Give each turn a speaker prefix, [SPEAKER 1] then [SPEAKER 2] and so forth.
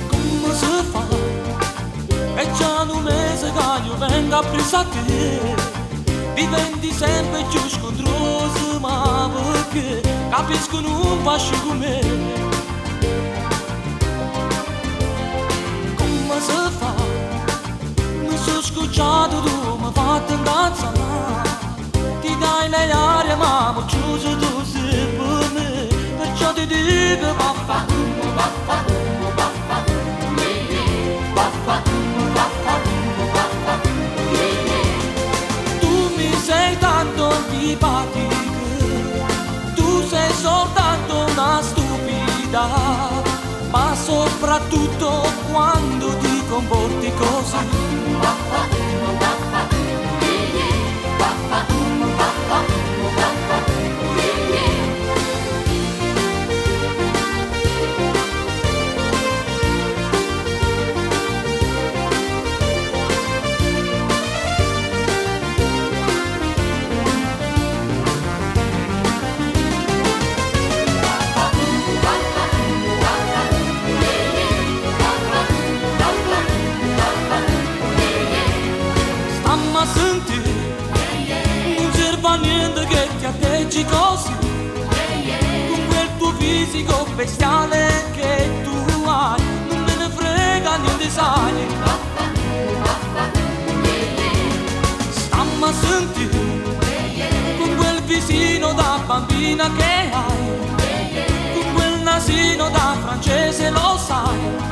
[SPEAKER 1] Come si fa? È già un mese che io vengo appresso a te. Diventi sempre più scontroso, ma perché capisco non pasci con me. Come si fa? Mi sono scocciato, tu mi fatto incazzare. Ti dai le arie, ma mi chiuso tu sei per me. Perciò ti dico vaffanculo, vaffanculo, vaffanculo, yeah, yeah. Vaffanculo, vaffanculo, vaffanculo, yeah, yeah. Tu mi sei tanto antipatica, tu sei soltanto una stupida, ma soprattutto quando ti comporti così. Vaffanculo, vaffanculo, yeah, yeah. Vaffanculo, vaffanculo, vaffanculo, yeah, yeah. Stammi a sentire, non serve a niente che ti atteggi così, con quel tuo fisico bestiale che tu hai, non me ne frega niente, sai. Stammi a sentire, con quel visino da bambina che hai, con quel nasino da francese, lo sai.